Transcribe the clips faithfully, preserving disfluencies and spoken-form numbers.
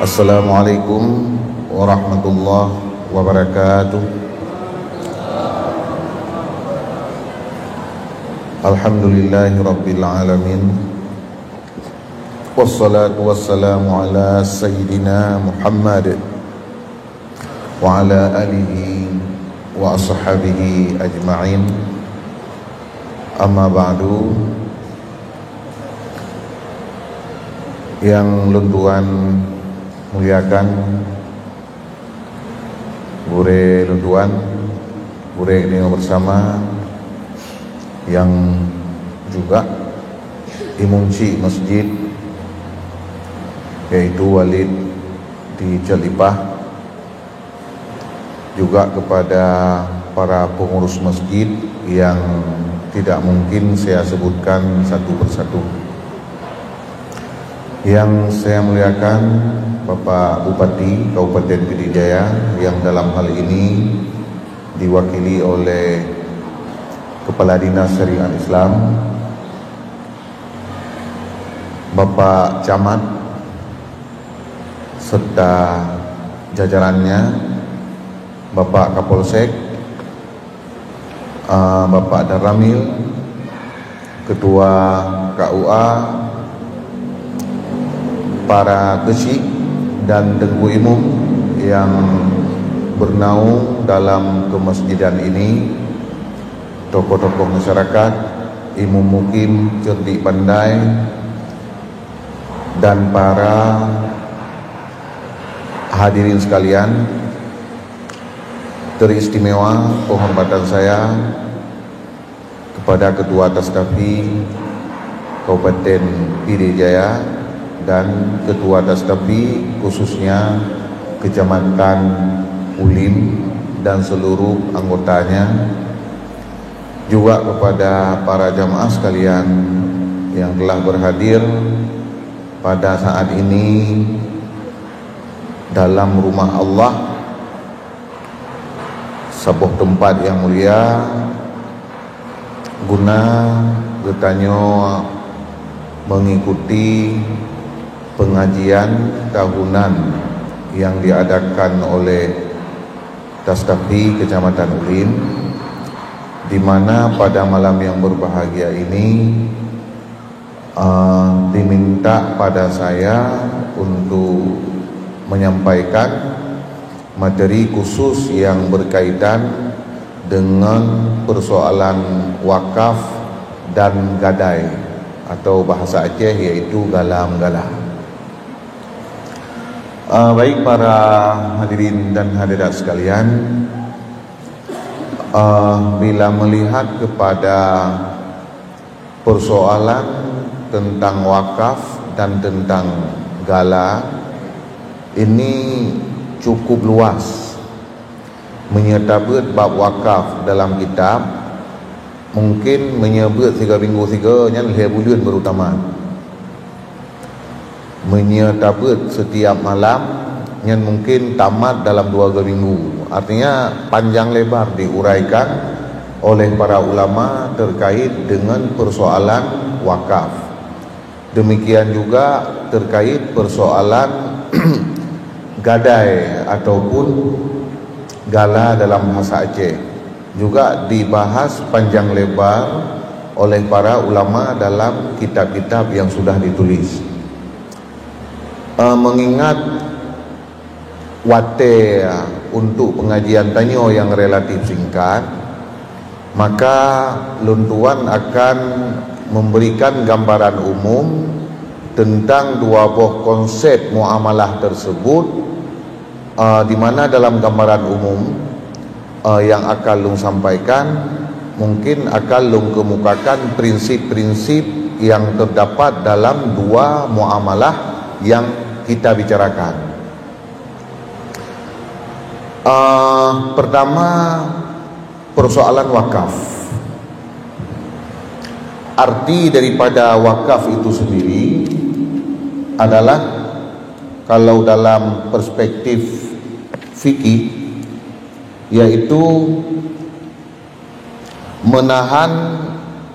Assalamualaikum warahmatullahi wabarakatuh. Alhamdulillahirabbil alamin. Wassalatu wassalamu ala sayyidina Muhammad wa ala alihi wa ashabihi ajma'in. Amma ba'du. Yang lôn tuan muliakan, gurée lôn tuan, gurée nyoe bersama, yang juga imum chik masjid, yaitu Walid di Cot Lipah, juga kepada para pengurus masjid yang tidak mungkin saya sebutkan satu persatu. Yang saya muliakan Bapak Bupati Kabupaten Pidie Jaya yang dalam hal ini diwakili oleh Kepala Dinas Syariat Islam, Bapak Camat serta jajarannya, Bapak Kapolsek, eh, Bapak Danramil, Ketua K U A, para keuchik, dan teungku imum yang bernaung dalam kemasjidan ini, tokoh-tokoh masyarakat, imum mukim, cerdik pandai, dan para hadirin sekalian, teristimewa penghormatan saya kepada Ketua Tastafi Kabupaten Pidie Jaya dan Ketua Tastafi khususnya Kecamatan Ulim dan seluruh anggotanya, juga kepada para jamaah sekalian yang telah berhadir pada saat ini dalam rumah Allah, saboh teumpat nyang mulia, guna geutanyoe mengikuti pengajian tahunan yang diadakan oleh Tastafi Kecamatan Ulim, di mana pada malam yang berbahagia ini, eh, diminta pada saya untuk menyampaikan materi khusus yang berkaitan dengan persoalan wakaf dan gadai, atau bahasa Aceh yaitu gala-menggala. Eh, baik para hadirin dan hadirat sekalian, eh, bila melihat kepada persoalan tentang wakaf dan tentang gala, ini cukup luas. Meunyoe tabeuet bab wakaf dalam kitab, mungkin meunyoe beuet sigoe minggu sigoe, nyan lhée buleuen baru tamat. Meunyoe tabeuet setiap malam, nyan mungkin tamat dalam dua minggu. Artinya, panjang lebar diuraikan oleh para ulama terkait dengan persoalan wakaf. Demikian juga terkait persoalan gadai ataupun gala dalam bahasa Aceh juga dibahas panjang lebar oleh para ulama dalam kitab-kitab yang sudah ditulis. Eh, mengingat watée untuk pengajian tanyoe nyang relatif singkat, maka lôn tuan akan memberikan gambaran umum tentang dua boh konsep muamalah tersebut, eh, di mana dalam gambaran umum, eh, yang akan lôn sampaikan, mungkin akan lôn kemukakan prinsip-prinsip yang terdapat dalam dua muamalah yang kita bicarakan. Eh, pertama, persoalan wakaf. Arti daripada wakaf itu sendiri adalah, kalau dalam perspektif fikih, yaitu menahan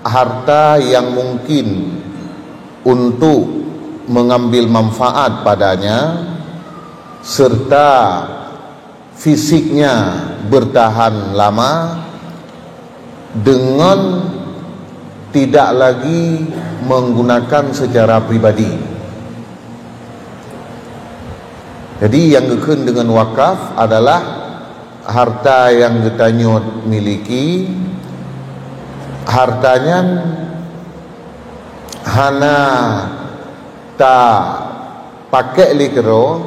harta yang mungkin untuk mengambil manfaat padanya serta fisiknya bertahan lama dengan tidak lagi menggunakan secara pribadi. Jadi, nyang geukheun deungon wakaf adalah harta nyang geutanyoe miliki, harta nyan hana ta pakek lé keudroe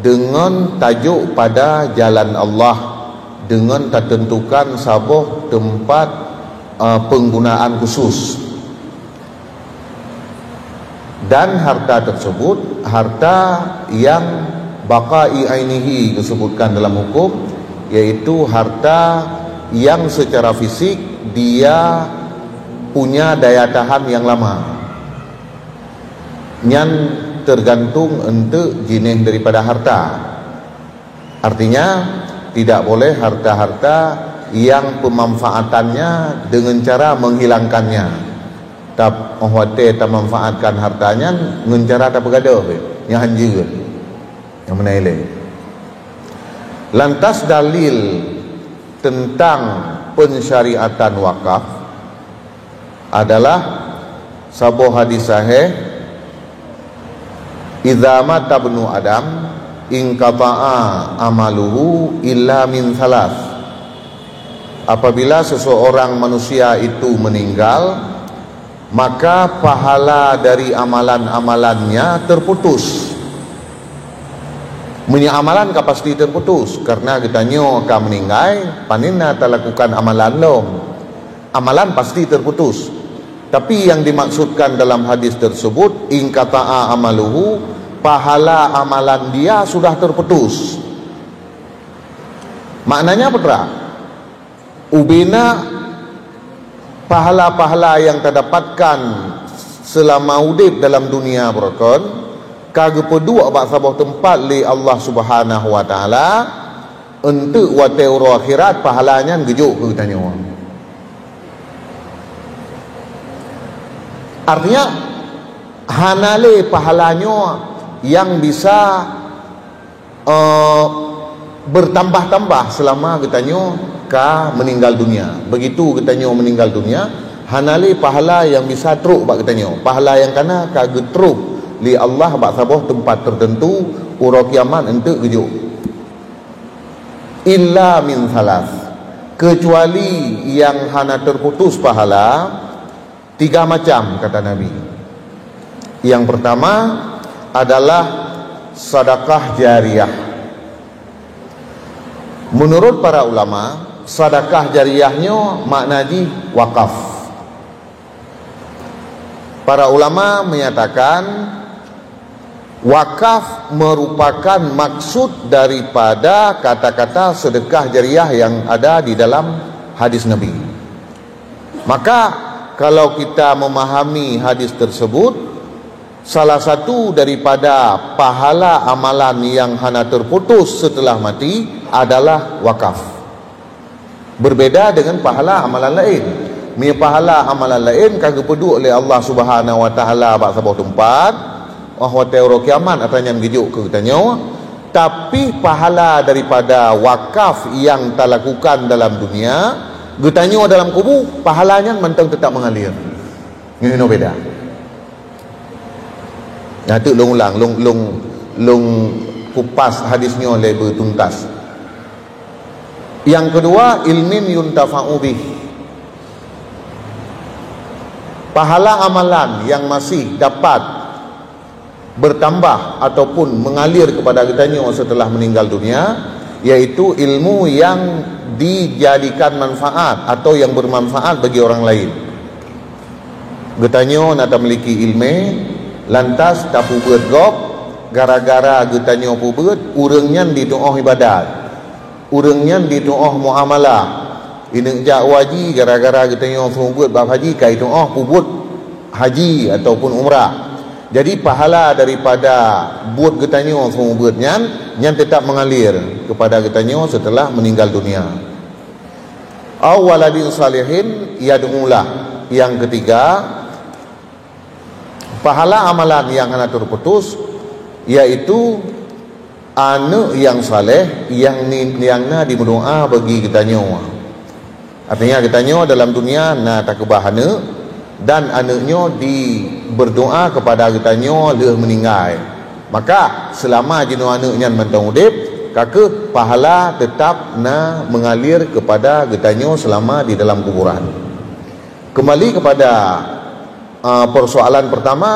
deungon tajok pada jalan Allah, deungon tateuntukan saboh teumpat, eh, peunggunaan khusus. Dan harta tersebut, harta yang baqa'i ainihi disebutkan dalam hukum, yaitu harta yang secara fisik dia punya daya tahan yang lama. Nyan tergantung enteuk jinéh daripada harta. Artinya, tidak boleh harta-harta yang pemanfaatannya dengan cara menghilangkannya. Tap-, oh watée tamanfaatkan harta nyan ngon cara tapeugadôh, nyan hanjeuet. Nyang meunan ilée. Lantas dalil tentang pensyariatan wakaf adalah saboh hadis sahih, "Idza mata ibnu Adam inqata'a amaluhu illa min salas." Apabila seseorang manusia itu meninggal, maka pahala dari amalan-amalannya terputus. Meunyoe amalan ka pasti terputus, karena geutanyoe ka meuninggai, panen na talakukan amalan lom. Amalan pasti terputus. Tapi yang dimaksudkan dalam hadis tersebut, "Inqata'a amaluhu", pahala amalan dia sudah terputus. Maknanya apa? Ubena pahala-pahala yang tadapatkan selama udeb dalam dunia beureukan, ka geupeuduek bak saboh teumpat lé Allah Subhanahu wa Taala, enteuk watée uroe akhirat pahala nyan geujok keu geutanyoe. Artinya, hana lé pahala nyoe nyang bisa eh, bertambah-tambah selama geutanyoe ka meninggal dunia. Begitu geutanyoe meninggal dunia, hana lé pahala nyang bisa trok bak geutanyoe. Pahala nyang kana ka geutrok lé Allah bak saboh teumpat tertentu, uroe kiamat enteuk geujok. Illa min salas, kecuali nyang hana terputus pahala, tiga macam, kata Nabi. Yang pertama adalah sedekah jariah. Menurut para ulama, sedekah jariah nyoe makna jih wakaf. Para ulama menyatakan wakaf merupakan maksud daripada kata-kata sedekah jariah yang ada di dalam hadis Nabi. Maka, kalau kita memahami hadis tersebut, salah satu daripada pahala amalan yang hana terputus setelah mati adalah wakaf. Berbeda dengan pahala amalan laén. Meunyoe pahala amalan laén ka geupeuduek lé Allah Subhanahu wa Taala bak saboh teumpat, oh watée uroe kiamat atra nyan geujok keu geutanyoe, tapi pahala daripada wakaf nyang talakukan dalam dunia, geutanyoe dalam kubu, pahala nyan mantong teutap meungalir. Nyoe hinoe beda. Nyan teuk lôn ulang, lôn, lôn, lôn kupas hadis nyoe lé beutuntas. Yang kedua, ilmin yuntafa'u bih. Pahala amalan yang masih dapat bertambah ataupun mengalir kepada geutanyoe setelah meninggal dunia, yaitu ilmu yang dijadikan manfaat atau yang bermanfaat bagi orang lain. Geutanyoe na tamiliki ilmu, lantas tapeubeuet gob, gara-gara geutanyoe peubeuet, ureuëng nyan jituoh ibadat. Ureuëng nyan jituoh muamalah. Ineuk jak u haji gara-gara geutanyoe seumeubeuet bab haji ka jituoh peubuet haji ataupun umrah. Jadi, pahala daripada buet geutanyoe seumeubeuet nyan, nyan teutap meungalir keupada geutanyoe seuteulah meuninggal dunia. Au waladin salihin yad'ulah. Yang ketiga, pahala amalan yang hana terputus, yaitu Aneuëk nyang saleh nyang ni, nyang na dimeudoá bagi geutanyoe. Artinya geutanyoe dalam dunia na takeubah aneuëk, dan aneuëk nyoe di berdoa kepada geutanyoe lheueh meuninggai. Maka seulama jinoe aneuëk nyan mantong udeb, ka kheueh pahala teutap na meungalir kepada geutanyoe seulama di dalam kuburan. Kembali kepada uh, persoalan pertama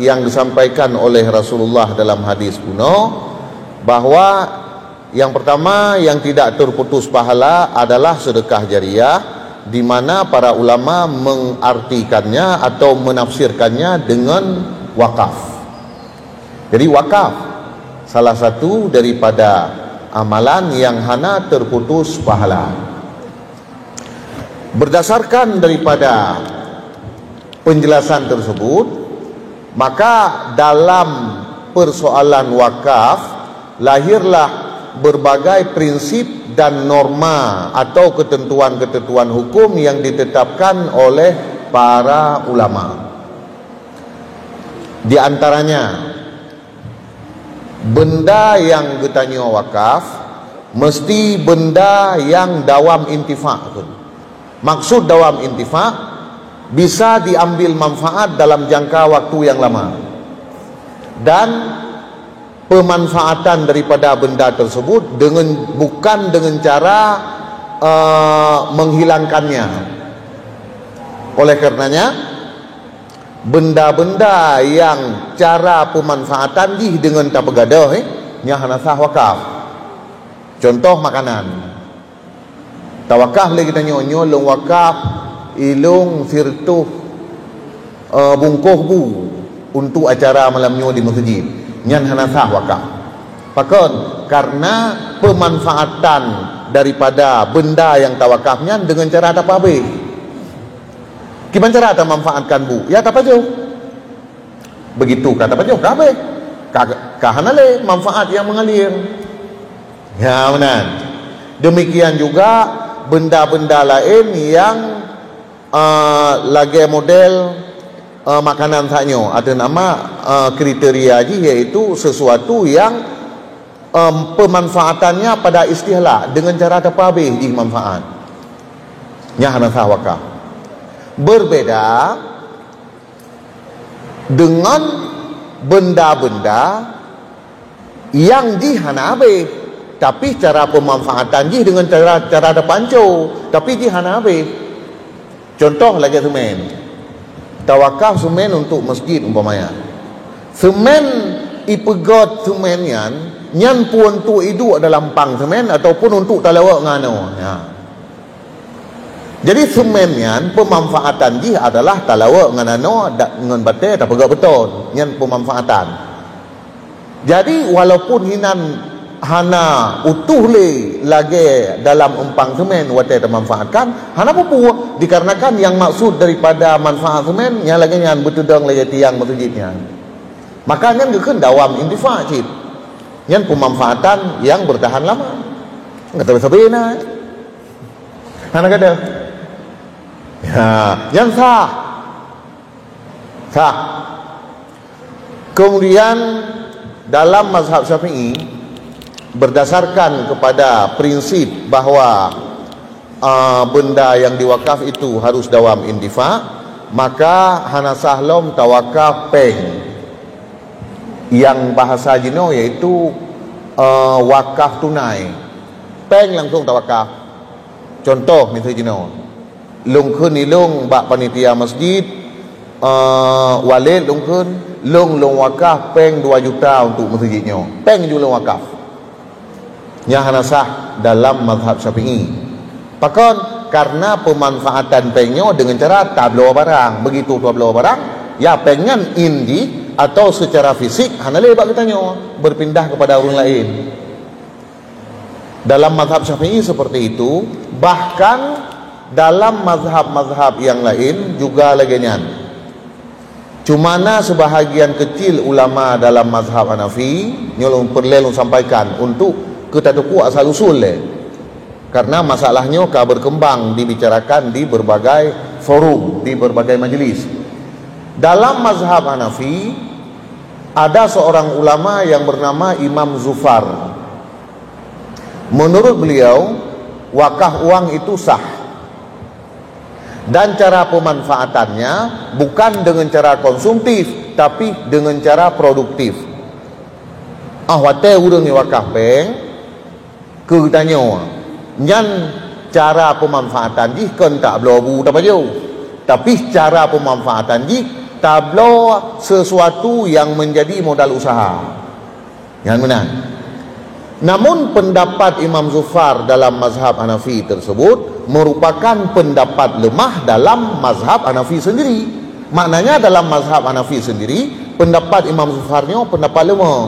yang disampaikan oleh Rasulullah dalam hadis kuno, bahwa yang pertama yang tidak terputus pahala adalah sedekah jariah, di mana para ulama mengartikannya atau menafsirkannya dengan wakaf. Jadi wakaf salah satu daripada amalan yang hana terputus pahala. Berdasarkan daripada penjelasan tersebut, maka dalam persoalan wakaf lahirlah berbagai prinsip dan norma atau ketentuan-ketentuan hukum yang ditetapkan oleh para ulama. Di antaranya, benda yang geutanyoe wakaf mesti benda yang dawam intifa. Maksud dawam intifa, bisa diambil manfaat dalam jangka waktu yang lama, dan pemanfaatan daripada benda tersebut dengan, bukan dengan cara uh, menghilangkannya. Oleh karenanya, benda-benda yang cara pemanfaatan jih dengan tapeugadôh, eh, nyan hana sah wakaf. Contoh makanan. Tawakaf lé geutanyoe, nyoe lôn wakaf ilôn sireutoh uh, bungkôh bu untuk acara malam nyoe di meuseujid. Nyan hana sah wakaf. Pakon? Karena pemanfaatan daripada benda yang tawakaf nyan dengan cara tapeuhabéh. Kiban cara tamanfaatkan bu? Ya tapajoh. Begitu ka tapajoh ka habéh. Ka, ka hana lé manfaat yang mengalir. Ya, meunan. Demikian juga benda-benda laén yang uh, lagée model uh, makanan saat nyoe, ada nama uh, kriteria jih, iaitu sesuatu yang um, pemanfaatannya pada istihlak, dengan cara tapeuhabéh jih manfaat. Nyan hana sah wakaf. Berbeda dengan benda-benda yang jih hana habéh, tapi cara pemanfaatan jih dengan cara, cara tapanco, tapi jih hana habéh. Contoh lagée seumén. Tawakaf seumén untuk masjid umpamanya. Seumén, ipeugét seumén nyan, nyan peue untuk iduek dalam pang seumén ataupun untuk talawok ngon anoe. Ya. Jadi seumén nyan pemanfaatan jih adalah talawok ngon anoe da-, ngon batée tapeugét beuton. Nyan pemanfaatan. Jadi walaupun hinan hana utoh lé lagée dalam umpang seumén watée tamanfaatkan, hana peue-peue, dikarenakan nyang maksud daripada manfaat seumén nyang lagée nyan beuteudong lagée tiang meuseujid nyan. Maka nyan geukheun dawam intifa cit. Nyan pemanfaatan yang bertahan lama. Enggak tahu sabe na. Hana gadoh. Ya, nyan sah. Sah. Kemudian dalam mazhab Syafi'i, berdasarkan kepada prinsip bahwa uh, benda yang diwakaf itu harus dawam intifa, maka hana sah lom tawakaf péng. Yang bahasa jinoe yaitu uh, wakaf tunai. Péng langsung tawakaf. Contoh miseue jinoe, lôn kheun ilôn bak panitia masjid, uh, walét lôn kheun, lôn, lôn wakaf péng dua juta untuk meuseujid nyoe. Péng ju lôn wakaf. Nyan hana sah dalam mazhab Syafi'i. Pakon? Karena pemanfaatan péng nyoe dengan cara tabloe barang. Begitu tabloe barang, ya péng nyan in jih atau secara fisik hana lé bak geutanyoe, berpindah kepada ureuëng laén. Dalam mazhab Syafi'i seperti itu, bahkan dalam mazhab-mazhab yang lain juga lagée nyan. Cuma na sebahagian kecil ulama dalam mazhab Hanafi, nyoe lôn peureulée lôn sampaikan untuk keu tatukuk asal usul lé. Karena masalah nyoe ka berkembang dibicarakan di berbagai forum, di berbagai majlis. Dalam mazhab Hanafi, Ada seorang ulama yang bernama Imam Zufar. Menurut beliau, wakaf uang itu sah. Dan cara pemanfaatannya bukan dengan cara konsumtif, tapi dengan cara produktif. Ah, watée ureuëng wakaf péng, keu geutanyoe, nyan cara pemanfaatan jih kon tabloe bu tapajoh, tapi cara pemanfaatan jih tabloe sesuatu yang menjadi modal usaha. Nyan meunan. Namun pendapat Imam Zufar dalam mazhab Hanafi tersebut merupakan pendapat lemah dalam mazhab Hanafi sendiri. Maknanya dalam mazhab Hanafi sendiri, pendapat Imam Zufar nyoe pendapat lemah.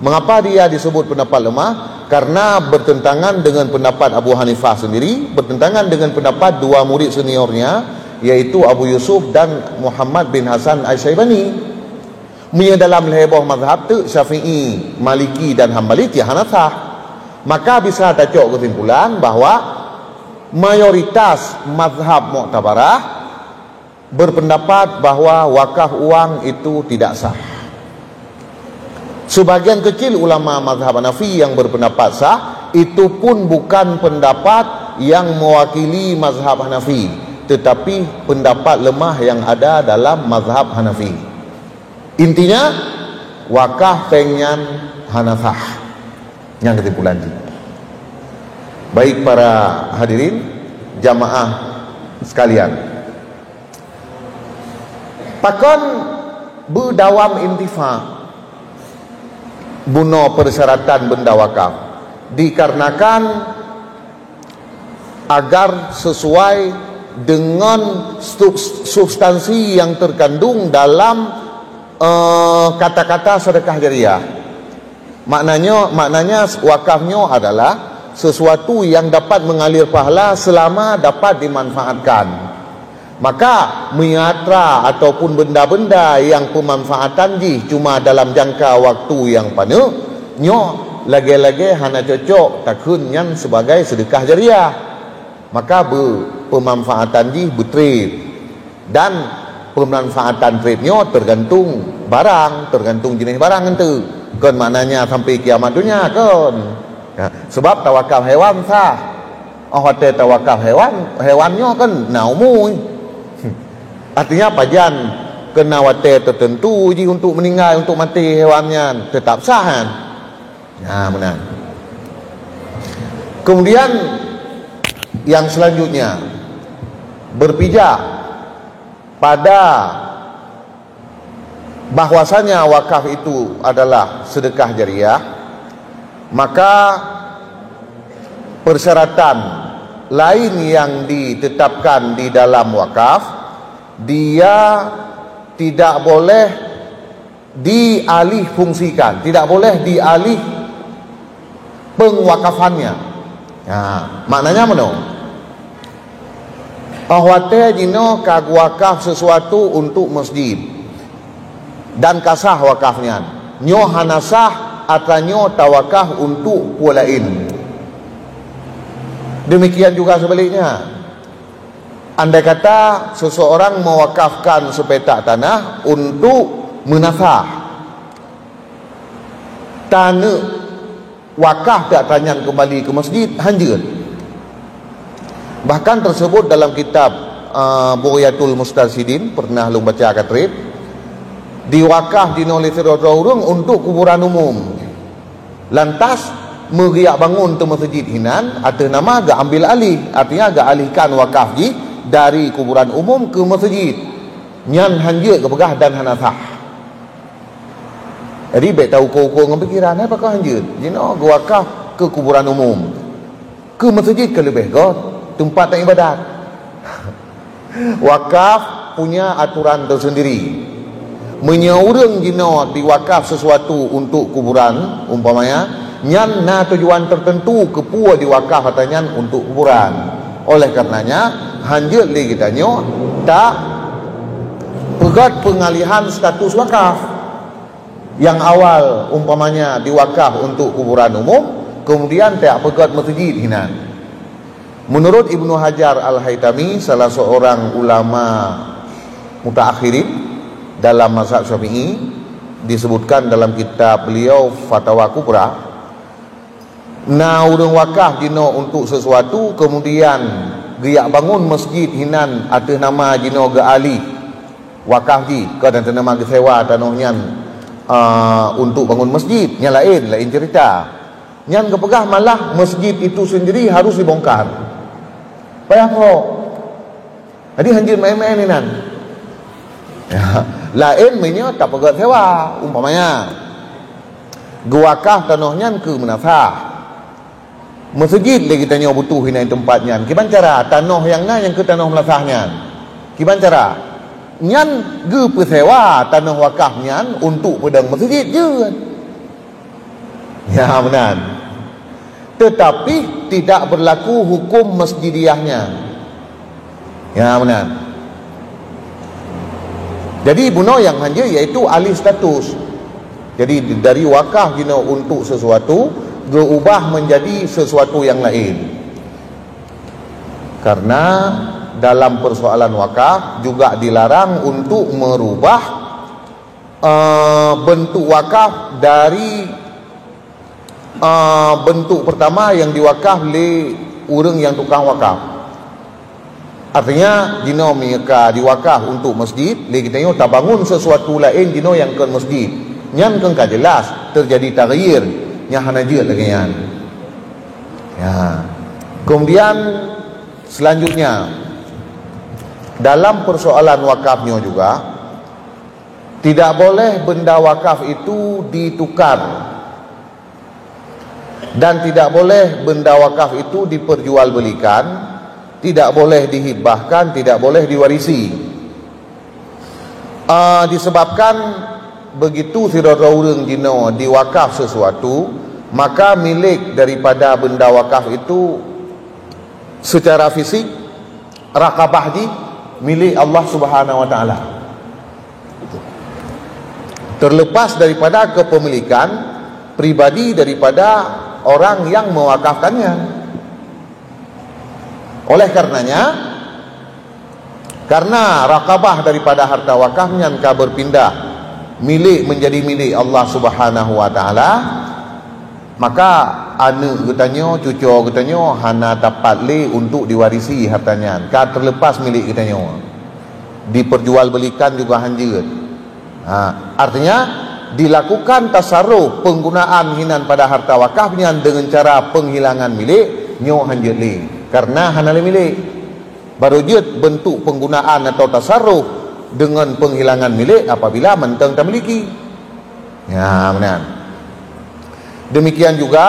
Mengapa dia disebut pendapat lemah? Karena bertentangan dengan pendapat Abu Hanifah sendiri, bertentangan dengan pendapat dua murid seniornya, yaitu Abu Yusuf dan Muhammad bin Hasan Asy-Syaibani. Meunyoe dalam lhée boh mazhab teuk, Syafi'i, Maliki dan Hambali, tiah hana sah. Maka bisa tacok kesimpulan bahwa mayoritas mazhab muktabarah berpendapat bahwa wakaf uang itu tidak sah. Sebagian kecil ulama mazhab Hanafi yang berpendapat sah, itu pun bukan pendapat yang mewakili mazhab Hanafi, tetapi pendapat lemah yang ada dalam mazhab Hanafi. Intinya, wakaf péng nyan hana sah. Nyan kesimpulan jih. Baik para hadirin jamaah sekalian, pakon beudawam intifa bunoe persyaratan benda wakaf? Dikarenakan agar sesuai dengan sub-, substansi yang terkandung dalam, eh, kata-kata sedekah jariah. Maknanya, maknanya wakaf nyoe adalah sesuatu yang dapat mengalir pahala selama dapat dimanfaatkan. Maka, meunyoe atra ataupun benda-benda yang pemanfaatan jih cuma dalam jangka waktu yang paneuk, nyoe lagée-lagée hana cocok takheun nyan sebagai sedekah jariah. Maka beu-, pemanfaatan jih beutreb. Dan pemanfaatan treb nyoe tergantung barang, tergantung jeuneh barang enteuk. Kon maknanya sampai kiamat dunia, kon. Ya, sebab tawakaf hewan sah. Oh, watée tawakaf hewan, hewan nyoe kan na umu. Artinya pajan kena watée tertentu jih untuk meninggal, untuk mati hewan nyan, tetap sah kan? Nah, meunan. Kemudian yang selanjutnya, berpijak pada bahwasanya wakaf itu adalah sedekah jariah, maka persyaratan lain yang ditetapkan di dalam wakaf, dia tidak boleh dialih fungsikan, tidak boleh dialih pengwakafannya. Ha, maknanya meunoe. Oh, watée jinoe ka geuwakaf sesuatu untuk masjid dan ka sah wakaf nyan. Nyoe hana sah atra nyoe tawakaf untuk peue laén. Demikian juga sebaliknya. Andai kata seseorang mewakafkan sepetak tanah untuk meunasah, taneuk wakaf atra nyan kembali ke masjid, hanjeuet. Bahkan tersebut dalam kitab, uh, Bughyatul Mustarsyidin, pernah lôn baca ka treb, diwakaf jinoe lé sidroe-droe ureuëng untuk kuburan umum. Lantas, meugeujak bangun teumeuseujid hinan ateueh nama geuambil alih, artinya geualihkan wakaf jih dari kuburan umum ke meuseujid. Nyan hanjeuet geupeugah dan hana sah. Jadi, bék tauko-uko ngon pikiran, eh, pakon hanjeuet. Jinoe geuwakaf keu kuburan umum. Keu meuseujid ka leubeh göt, teumpat iébadat. Wakaf punya aturan teusendiri. Meunyoe ureuëng jinoe diwakaf sesuatu untuk kuburan, umpamanya, nyan na tujuan tertentu keupeue diwakaf atra nyan untuk kuburan. Oleh karenanya, hanjeuet lé geutanyoe tapeugöt pengalihan status wakaf. Yang awal, umpamanya, diwakaf untuk kuburan umum, kemudian tapeugöt meuseujid hinan. Menurut Ibnu Hajar Al-Haitami, salah seorang ulama mutaakhirin dalam mazhab Syafi'i, Disebutkan dalam kitab beliau Fatawa Kubra, na ureuëng wakaf jinoe untuk sesuatu, kemudian geujak bangun masjid hinan ateueh nama jinoe geualih wakaf jih, kon ateueh nama geusewa tanoh nyan, a, untuk bangun masjid, nyan laén, laén cerita. Nyan geupeugah malah masjid itu sendiri harus dibongkar. Payah kok. Jadi hanjeuet maén-maén inan. Ya, laén meunyoe tapeugét sewa, umpamanya geuwakaf tanoh nyan keu meunasah. Meuseujid lé geutanyoe butuh inan teumpat nyan. Kiban cara tanoh nyang na nyang keu tanoh meunasah nyan? Kiban cara? Nyan geupeusewa tanoh wakaf nyan untuk peudong meuseujid jeuet. Ya, meunan. Tetapi tidak berlaku hukum masjidiahnya. Ya, meunan. Jadi bunoe nyang hanjeuet yaitu alih status. Jadi dari wakaf jinoe untuk sesuatu geuubah menjadi sesuatu yang lain. Karena dalam persoalan wakaf juga dilarang untuk merubah, eh, bentuk wakaf dari, eh, bentuk pertama yang diwakaf lé ureuëng nyang tukang wakaf. Artinya, jinoe meunyoe ka diwakaf untuk masjid, lé geutanyoe tabangun sesuatu laén jinoe nyang kon masjid. Nyan kon ka jelas terjadi taghyir, nyan hana jeuet lagée nyan. Ya. Kemudian selanjutnya, dalam persoalan wakaf nyoe juga, tidak boleh benda wakaf itu ditukar. Dan tidak boleh benda wakaf itu diperjualbelikan, tidak boleh dihibahkan, tidak boleh diwarisi. Ah, disebabkan begitu sidroe-droe ureuëng jinoe diwakaf sesuatu, maka milék daripada benda wakaf itu secara fisik, raqabah jih milék Allah Subhanahu wa Taala. Terlepas daripada kepemilikan pribadi daripada orang yang mewakafkannya. Oleh karenanya, karena raqabah daripada harta wakaf nyan ka berpindah milék menjadi milék Allah Subhanahu wa Taala, maka aneuëk geutanyoe, cucoe geutanyoe hana dapat lé untuk diwarisi harta nyan, ka terlepas milék geutanyoe. Diperjualbelikan juga hanjeuet. Ha, artinya, dilakukan tasarruf penggunaan hinan pada harta wakaf nyan dengan cara penghilangan milék, nyoe hanjeuet lé, karena hana lé milék. Baru jeuet bentuk penggunaan atau tasarruf dengan penghilangan milék apabila mantong tamiliki. Ya, meunan. Demikian juga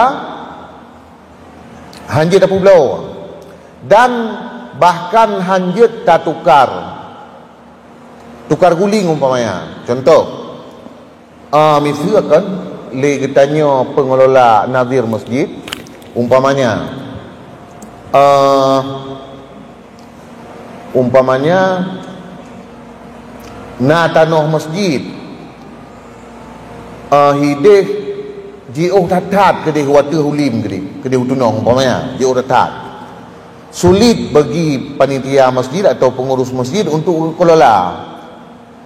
hanjeuet tapeubloe dan bahkan hanjeuet tatukar. Tukar guling umpamanya. Contoh, ah, miseue kan lé geutanyoe pengelola nazir masjid, umpamanya, ah, umpamanya na tanoh masjid, ah, hideh jiôh that-that keudeh u ateueh u lim keudeh, keudeh u tunong umpamanya, jiôh that-that. Sulit bagi panitia masjid atau pengurus masjid untuk kelola.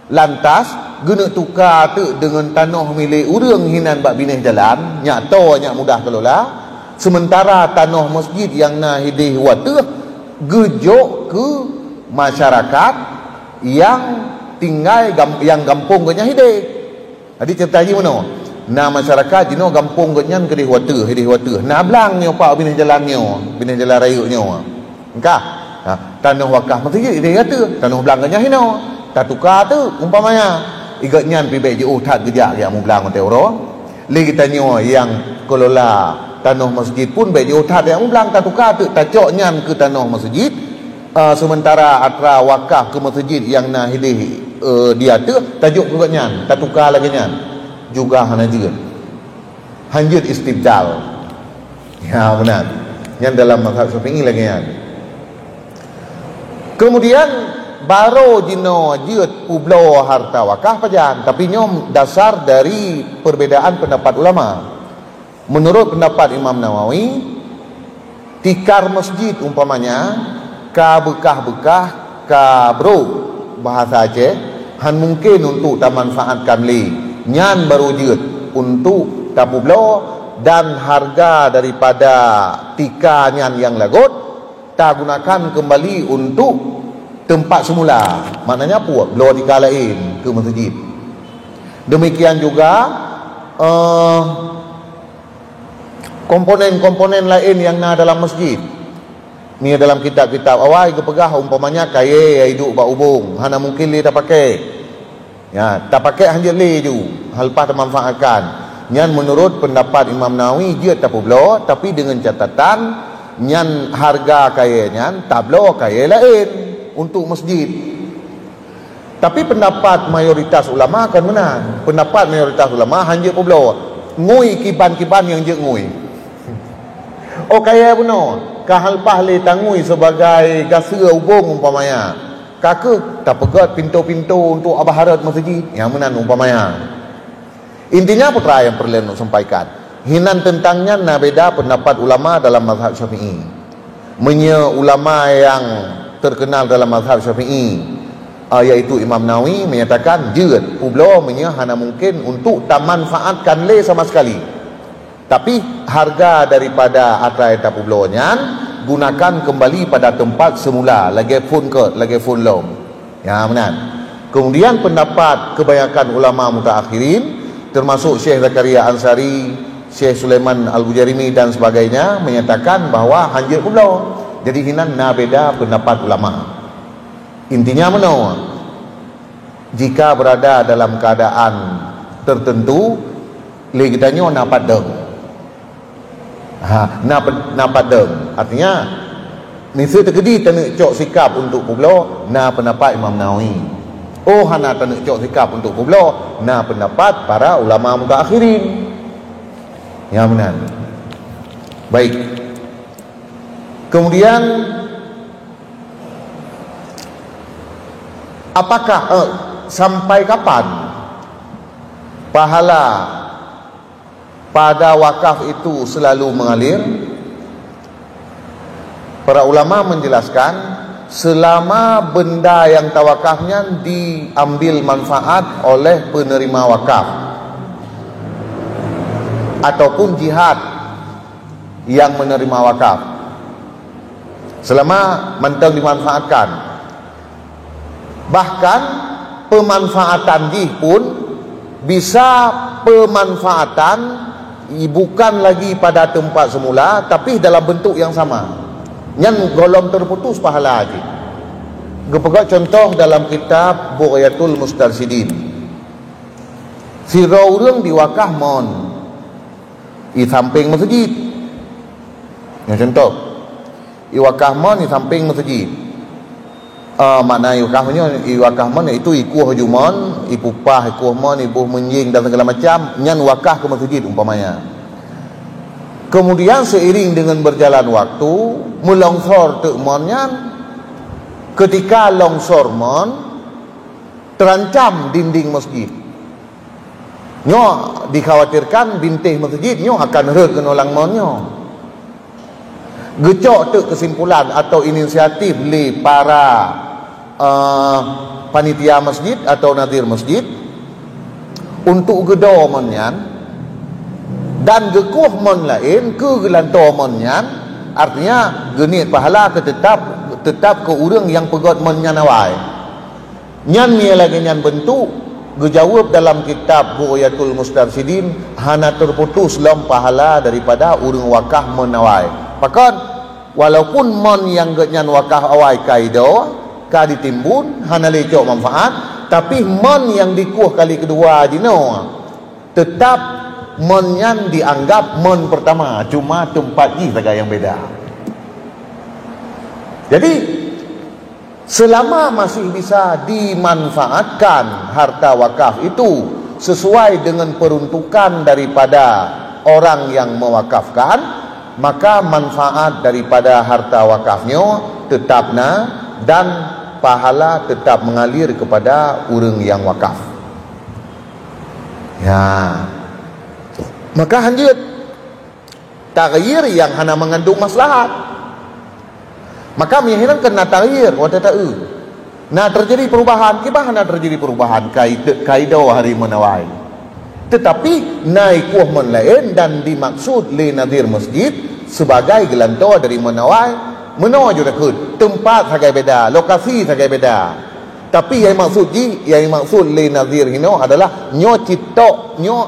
Lantas, geuneuk tuka teuk deungon tanoh milék ureuëng hinan bak binéh jalan, nyak toe, nyak mudah kelola, sementara tanoh masjid nyang na hideh u ateueh geujok keu masyarakat nyang tinggai gam-, nyang gampông geuhnyan hideh. Jadi, ceurita jih meunoe, na masyarakat jinoe gampông geuhnyan keudeh u ateueh, hideh u ateueh. Na blang nyoe pak binéh jalan nyoe, binéh jalan rayeuk nyoe. Engkah, ha, tanoh wakaf masjid ideh ateueh, tanoh blang geuhnyan hinoe. Tatuka teuk umpamanya, i geuhnyan pih bék jiôh that geujak, geujak mublang watée uroe. Lé geutanyoe nyang kelola tanoh masjid pun bék jiôh that geujak mublang, tatuka teuk, tacok nyan keu tanoh masjid, eh, sementara atra wakaf keu masjid nyang na hideh, eh, di ateueh, tajok keu geuhnyan, tatuka lagée nyan. Juga hana jeuet. Hanjeuet istibdal. Ya, meunan. Nyan dalam mazhab Syafi'i lagée nyan. Kemudian, barô jinoe jeuet peubloe harta wakaf pajan, tapi nyoe dasar dari perbedaan pendapat ulama. Menurut pendapat Imam Nawawi, tikar masjid umpamanya ka beukah-beukah, ka brôk, bahasa Aceh, han mungken untuk tamanfaatkan lé. Nyan baru jeuet untuk tapeubloe, dan harga daripada tika nyan nyang lagot tagunakan kembali untuk tempat semula. Maknanya apa? Bloe tika laén keu masjid. Demikian juga, eh, komponen-komponen laén nyang na dalam masjid. Ni dalam kitab-kitab awai geupeugah, umpamanya kayée nyang iduek bak ubông, hana mungkin lé tapakai. Ya, tapakai hanjeuet lé ju, haleupah tamanfaatkan. Nyan meunurot peundapat Imam Nawawi jeuet tapeubloe, tapi deungon catatan nyan harga kayée nyan tabloe kayée laén untuk masjid. Tapi peundapat mayoritas ulama kon meunan. Peundapat mayoritas ulama hanjeuet peubloe. Ngui kiban-kiban nyang jeuet ngui. Oh, kayée bunoe, ka haleupah lé tangui sibagai gaseue ubông umpamanya. Ka keuh tapeugét pintoe-pintoe untuk abah harot masjid, nyang meunan umpamanya. Intinya, peue nyang peureulée lôn sampaikan, hinan teuntang nyan na beda peundapat ulama dalam mazhab Syafi'i. Meunyoe ulama nyang teukeunal dalam mazhab Syafi'i, ah, yaitu Imam Nawawi, menyatakan jeuet peubloe meunyoe hana mungkin untuk tamanfaatkan lé sama sekali. Tapi harga daripada atra nyang tapeubloe nyan gunakan kembali pada tempat semula, lagée phon keu, lagée phon lom. Ya, meunan. Kemudian pendapat kebanyakan ulama mutaakhirin, termasuk Syekh Zakaria Ansari, Syekh Sulaiman Al-Bujarimi dan sebagainya, menyatakan bahwa hanjeuet peubloe. Jadi hinan na beda pendapat ulama. Intinya meunoe, jika berada dalam keadaan tertentu, lé geutanyoe na padang. Ha, na pe-, na padang. Artinya, miseue teukeudi taneuk cok sikap untuk peubloe, na pendapat Imam Nawawi. Oh, hana taneuk cok sikap untuk peubloe, na pendapat para ulama mutaakhirin. Ya, meunan. Baik. Kemudian, apakah, eh, sampai kapan pahala pada wakaf itu selalu mengalir? Para ulama menjelaskan, selama benda yang tawakaf nyan diambil manfaat oleh penerima wakaf ataupun jihad yang menerima wakaf, selama mantong dimanfaatkan. Bahkan, pemanfaatan jih pun bisa pemanfaatan bukan lagi pada tempat semula, tapi dalam bentuk yang sama. Nyan gohlom terputus pahala jih. Geupeugah contoh dalam kitab Bughyatul Mustarsyidin. Sidroe ureuëng diwakah mon di samping masjid. Nyoe contoh. Iwakah mon di samping masjid. Ah, makna iwakah nyoe, iwakah mon itu ikueh ju mon, ipupah ikueh mon, iboh meunjing dan segala macam, nyan wakah keu masjid umpamanya. Kemudian seiring dengan berjalan waktu, meulongsor teuk mon nyan. Ketika longsor mon, terancam dinding masjid. Nyoe dikhawatirkan bintéh masjid nyoe akan rhot keunoe lam mon nyoe. Geucok teuk keusimpulan atau inisiatif lé para, eh, panitia masjid atau nadhir masjid untuk geudoe mon nyan dan geukueh mon laén keu geulantoe mon nyan, artinya geuniet pahala keu teutap, teutap keu ureuëng nyang peugét mon nyan awai. Nyan meunyoe lagée nyan beuntuk, geujaweueb dalam kitab Bughyatul Mustarsyidin, hana teuputus lom pahala daripada ureuëng wakah mon awai. Pakon? Walaupun mon nyang geuhnyan wakah awai ka idoe, ka ditimbun, hana lé cok manfaat, tapi mon nyang dikueh kali keudua jinoe, teutap mon nyan dianggap mon peurtama, cuma teumpat jih sagai nyang beda. Jadi, selama masih bisa dimanfaatkan harta wakaf itu sesuai dengan peruntukan daripada orang yang mewakafkan, maka manfaat daripada harta wakaf nyoe teutap na dan pahala teutap mengalir kepada ureuëng nyang wakaf. Ya. Maka hanjeuet taghyir nyang hana mengandung maslahat. Maka meuhinan keu na taghyir watée taeu. Na terjadi perubahan, kiban hana terjadi perubahan, kai-, kaido hari meunawai. Teutapi na i kueh mon laén dan dimaksud lé nadhir masjid sibagai geulantoe dari mon awai. Meunoe ju takheun, teumpat sagai beda, lokasi sagai beda. Tapi nyang maksud jih, nyang maksud lé nadhir hinoe adalah nyoe cit tok, nyoe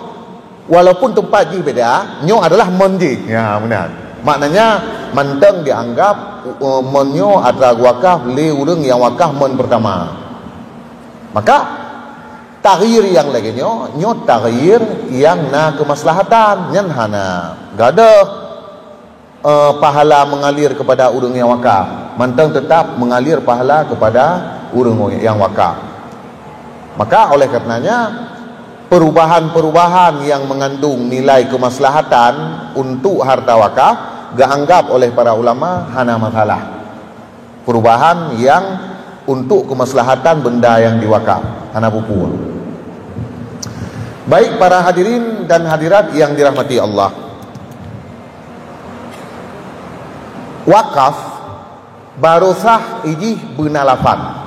walaupun teumpat jih beda, nyoe adalah mon jih. Ya, meunan. Maknanya, mantong dianggap, uh, mon nyoe atra geuwakaf lé ureuëng nyang wakaf mon peurtama. Maka, taghyir nyang lagée nyoe, nyoe taghyir nyang na keumaslahatan, nyan hana gadôh, eh, pahala mengalir kepada ureuëng nyang wakaf, mantong teutap mengalir pahala kepada ureuëng nyang wakaf. Maka, oleh karenanya, perubahan-perubahan yang mengandung nilai kemaslahatan untuk harta wakaf geuanggap oleh para ulama hana masalah. Perubahan yang untuk kemaslahatan benda yang diwakaf, hana peue-peue. Baik para hadirin dan hadirat yang dirahmati Allah. Wakaf baru sah ijih beuna lafaz.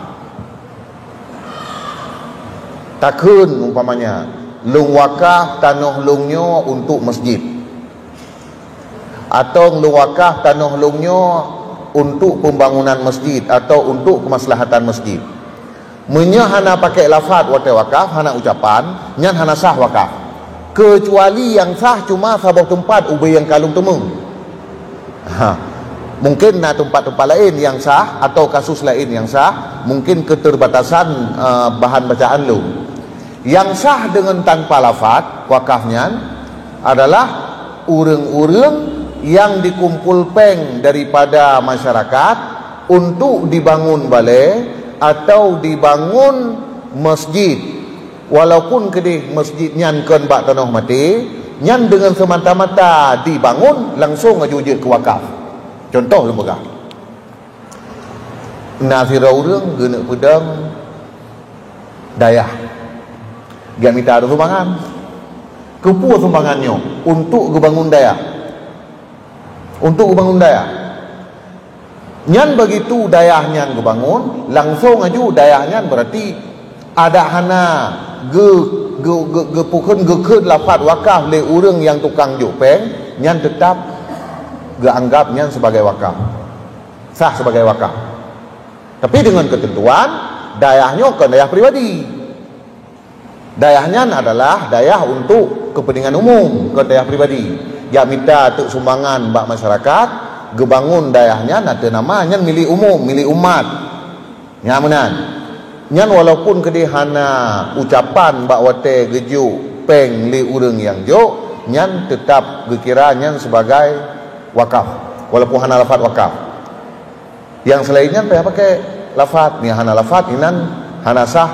Takheun umpamanya, lôn wakaf tanoh lôn nyoe untuk masjid. Atau lôn wakaf tanoh lôn nyoe untuk pembangunan masjid atau untuk kemaslahatan masjid. Meunyoe hana pakai lafaz watée wakaf, hana ucapan, nyan hana sah wakaf. Kecuali nyang sah cuma saboh teumpat ubé nyang ka lôn teumeung. Ha. Mungkin na teumpat-teumpat laén nyang sah atau kasus laén nyang sah, mungkin keterbatasan, eh, bahan bacaan lôn. Nyang sah deungon tanpa lafaz wakaf nyan adalah ureuëng-ureuëng nyang dikumpul péng daripada masyarakat untuk dibangun balée atau dibangun masjid. Walaupun keudeh masjid nyan kon bak tanoh maté, nyan deungon seumata-mata dibangun langsong aju jeuet keu wakaf. Contoh lôn peugah. Na sidroe ureuëng geuneuk peudong dayah. Geujak mita sumbangan. Keupeue sumbangan nyoe? Untuk geubangun dayah. Untuk geubangun dayah. Nyan begitu dayah nyan geubangun, langsong aju dayah nyan berarti adak hana geu-, geu-, geu-, geupeukeun, geukheun lafaz wakaf lé ureuëng nyang tukang jok péng, nyan teutap geuanggap nyan sebagai wakaf. Sah sebagai wakaf. Tapi dengan ketentuan, dayah nyoe kon dayah pribadi. Dayah nyan adalah dayah untuk kepentingan umum, kon dayah pribadi. Jak mita teuk sumbangan bak masyarakat, geubangun dayah nyan ateueh nama nyan milék umum, milék umat. Nyan meunan. Nyan walaupun keudeh hana ucapan bak watée geujok péng lé ureuëng nyang jok, nyan teutap geukira nyan sebagai wakaf, walaupun hana lafaz wakaf. Nyang seulaén nyan payah pakai lafaz, nyang hana lafaz inan hana sah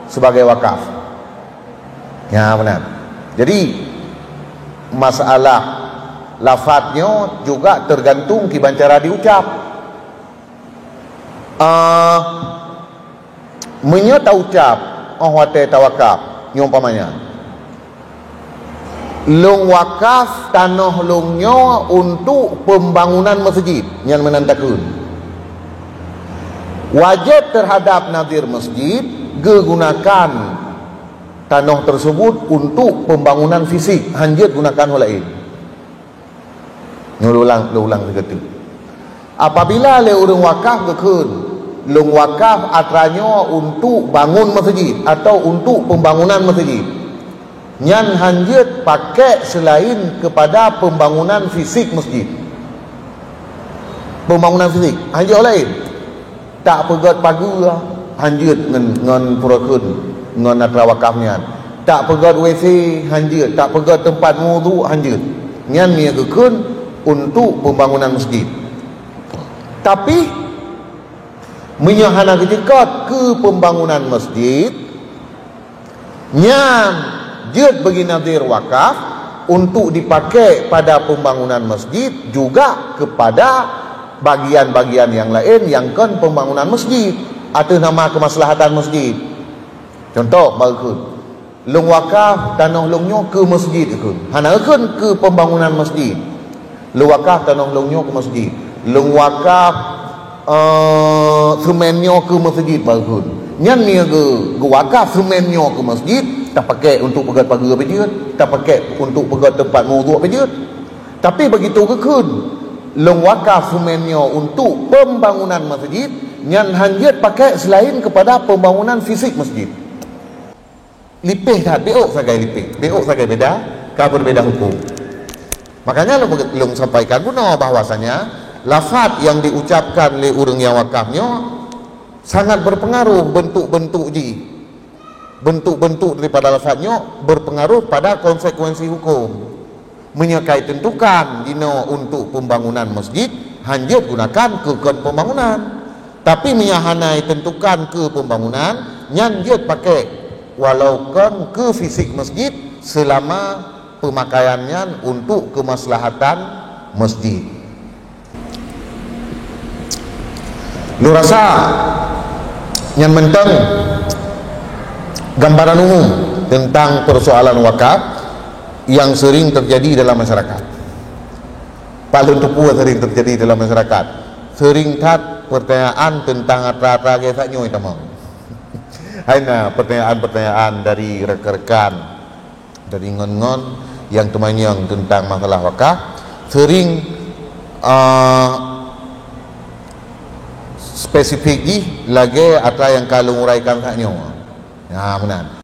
sebagai wakaf. Ya, meunan. Jadi, masalah lafaz nyoe juga tergantung kiban cara diucap. Ah, meunyoe taucap óh watée tawakaf, nyoe umpamanya, "Lôn wakaf tanoh lôn nyoe untuk pembangunan masjid," nyan meunan takheun. Wajéb terhadap nadhir masjid geugunakan tanoh tersebut untuk pembangunan fisik, hanjeuet gunakan ho laén. Nyoe lôn ulang, lôn ulang sigoe teuk. Apabila lé ureuëng wakaf geukheun, "Lôn wakaf atra nyoe untuk bangun masjid atau untuk pembangunan masjid," nyan hanjeuet pakai selain kepada pembangunan fisik masjid. Pembangunan fisik, hanjeuet ho laén. Tak peugét pageue, hanjeuet ngon, ngon pura kheun, ngon atra wakaf nyan. Tak peugét W C, hanjeuet. Tak peugét teumpat wudhu, hanjeuet. Nyan mie geukheun untuk pembangunan masjid. Tapi, meunyoe hana geucukot keu pembangunan masjid, nyan jeuet bagi nadhir wakaf untuk dipakai pada pembangunan masjid juga kepada bagian-bagian yang lain yang kon pembangunan masjid ateueh nama kemaslahatan masjid. Contoh, bak geukheun, "Lôn wakaf tanoh lôn nyoe keu masjid," geukheun. Hana geukheun keu pembangunan masjid. "Lôn wakaf tanoh lôn nyoe keu masjid. Lôn wakaf, eh, seumén nyoe keu masjid," bak geukheun. Nyan mie geu-, geuwakaf seumén nyoe keu masjid, Tapakék untuk peugét pageue beujeuet, tapakék untuk peugét teumpat meuwudhu beujeuet. Tapi begitu geukheun, lôn wakaf seumén nyoe untuk pembangunan masjid, nyan hán jeuet pakék selain kepada pembangunan fisik masjid. Lipéh that, bék sagai lipéh, bék sagai beda, ka berbeda hukum. Makanya lôn, lôn sampaikan bunoe bahwasanya lafaz yang diucapkan lé ureuëng nyang wakaf nyoe sangat berpengaruh bentuk-bentuk jih. Bentuk-bentuk daripada lafaz nyoe berpengaruh pada konsekuensi hukum. Meunyoe ka itentukan jinoe untuk pembangunan masjid, hán jeuet gunakan keu kon pembangunan. Tapi meunyoe hana itentukan keu pembangunan, nyan jeuet pakék walau kon keu fisik masjid selama pemakaian nyan untuk kemaslahatan masjid. Lôn rasa nyan mantong gambaran umum tentang persoalan wakaf yang sering terjadi dalam masyarakat. Pat lôn teupeue sering terjadi dalam masyarakat? Sering that pertanyaan tentang atra-atra gét sak nyoe tamong. Hai na pertanyaan-pertanyaan dari rekan-rekan dari ngon-ngon nyang teumanyong tentang masalah wakaf, sering, ah, spesifik jih lagée atra nyang ka lôn uraikan sak nyoe. Ha, meunan.